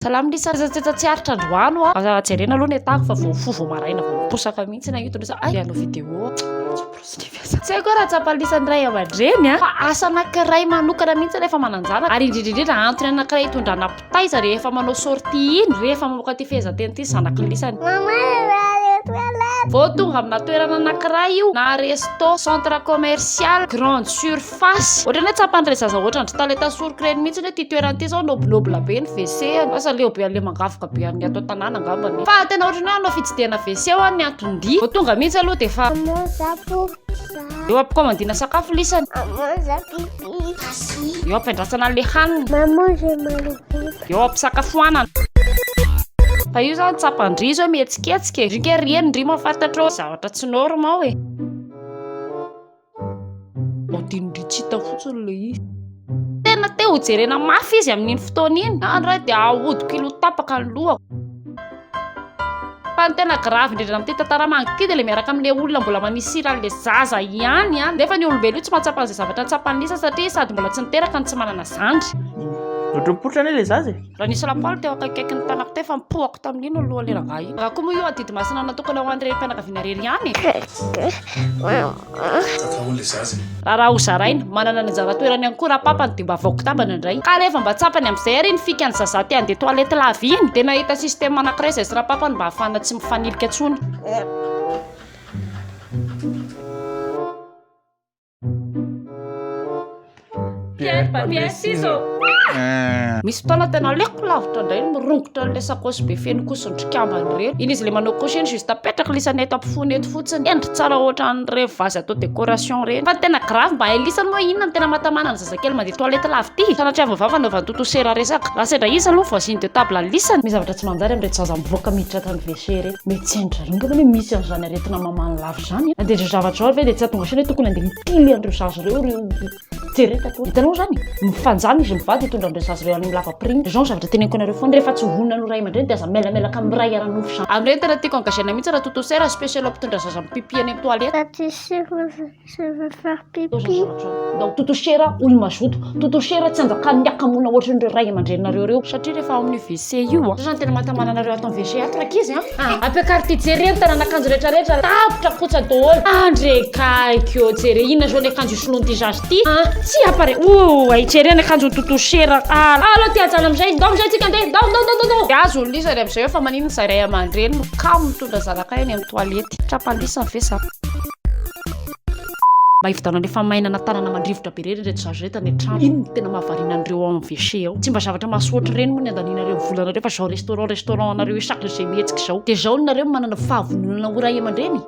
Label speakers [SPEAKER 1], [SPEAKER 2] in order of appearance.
[SPEAKER 1] Salama Lisa, tsetsatsetsa tsy aritra androany hoa. Aza jerena aloha ny etako fa vao mifoha vao maraina vao miposaka mihitsy na ito Lisa. Ay, hanao vidéo. Tsy haiko hoe raha tsapan'i Lisa ny ray aman-dreny a, fa asa anankiray manokana mihitsy rehefa manan-janaka ary indrindra indrindra antony anankiray hitondrana mpitaiza rehefa manao sortie iny, rehefa mamoaka ity fehezanteny ity zanak'i Lisa. Vao tonga amina toerana anankiray io, na resto, centre commercial, grande surface. Fasy. Ohatran'ny hoe tsapan'ilay zaza ohatran-dry Talenta Soroko ireny mihitsy hoe ity toerana ity izao noble be ny WC any. Lasa leo be an'ilay mangavoka be an'ny ato an-tanàna angambany. Fa tena ohatran'ny hoe hanao fitsidihana WC ho an'ny anton-dia. Vao tonga mihitsy aloha dia efa. Eo am-pikaomandiana sakafo lisany. Eo am-piandrasana an'ilay hanina. Eo am-pisakafoanana. Fa io izany tsapan-dry izy hoe mihetsiketsika e. Ry nge ry eny ry mahafantatra hoe zavatra tsy norme ao e. Adinondry tsy hita fotsiny ilay izy. Tena te ho jerena mafy izy amin'iny fotoana iny. Any ray dia ahodiko ilo tapaka ny lohako. Fa ny tena grave indrindra amin'ity tantara manga ity dia ilay miaraka amin'ilay olona mbola manisy sira an'ilay zaza ihany an. Nefa ny olombelona io tsy mahatsapa an'izay zavatra tsapan'ny Lisa satria sady mbola tsy niteraka no tsy manana zandry.
[SPEAKER 2] Ohatran'ny mipoitra anie ilay zaza e.
[SPEAKER 1] Raha nisy lapoaly teo akaikikaikin'ny tanako teo efa nipohako tamin'iny ny lohan'ilay rangahy iny. Raha koa moa io adidy masina natokana ho an'ny renim-pianakaviana irery ihany e. Raharaha ho zaraina, manana ny anjara toerany ihany koa rapapany dia mba voakotambana indray. Ka rehefa mba tsapany amin'izay ary iny fikan'ny zazah te handeha toilette lava iny dia nahita système anankiray izay sy rapapany mba hahafahana tsy mifanilika intsony. Pierre, papier, ciseaux. Misy fotoana tena aleoko lavitra indray ny mirongotra an'ilay sakaosy be feno kosondrikambany ireny. Iny izy ilay manao couche iny juste apetraka lisany eto ampofoany eto fotsiny. Endry tsara ohatran'ireny vase atao décoration ireny. Fa ny tena grave mba hay lisany moa inona no tena mahatamana ny zazakely mandeha toilette lava ity. Sanatria vao vava anaovan'i Toto sera resaka. Raha sendra iza aloha voisine de table an'i lisany. Misy zavatra tsy manjary amin'ireto zaza mivoaka miditra ato amin'ny WC ireto. Mety tsy hain-dry zareo angamba hoe misy an'izany aretina mamany lava izany. Na dia izao zavatra izao ary ve dia tsy hahatonga saina hoe tokony handeha hitily an'ireo zaza ireo ireo jereo tato. Hitanao izany? Mifanjana izy mivady hitondra an'ireo zaza ireo any amin'ny lava-piringa. Izao ny zavatra teneniko anareo foana, rehefa tsy vonona ny ho ray aman-dreny dia aza mielamelaka miray ara-nofo izany. Amin'ireny tena tiako engagena mihitsy raha Totosera, spécial mpitondra zaza mi-pipi any amin'ny toilette.
[SPEAKER 3] Je veux faire pipi.
[SPEAKER 1] Donc Totoshera olo mazoto. Totoshera tsy anjakan'ny hakamoana ohatran'ireo ray aman-dreninareo ireo. Satria rehefa ao amin'io WC io an. Zany tena mahatamana anareo ato amin'ny WC ato rankizy an. Ampiakaro ty jereo ny tanan'akanjo rehetra rehetra. Tapitra kotsa daholo. Andre kaiky ô jere inona zao ny akanjo isoloan'ity zaza ity an. Tsy apare. Oh ay jereo ny akanjon'i Totoshera. Ah aleo ty ajanona amin'izay. Ndao amin'izay tsika andeha. Ndao ndao ndao ndao. Dia azo olona izy ary amin'izay hoe fa maninona izay ray aman-dreny no kamo mitondra zanaka eny amin'ny toilette. Trapalisany ve za? Mba hividianana efa maina tanana mandrivotra be ireny ireto zaza ireto any an-trano. Iny no tena mahavariana an'ireo ao amin'ny WC ao. Tsy mba zavatra mahasoa ohatr'ireny moa ny andanianareo ny volanareo fa izao restaurant restaurant anareo isaky izay mihetsika izao. Dia izao nareo manana fahavononana ho ray aman-dreny?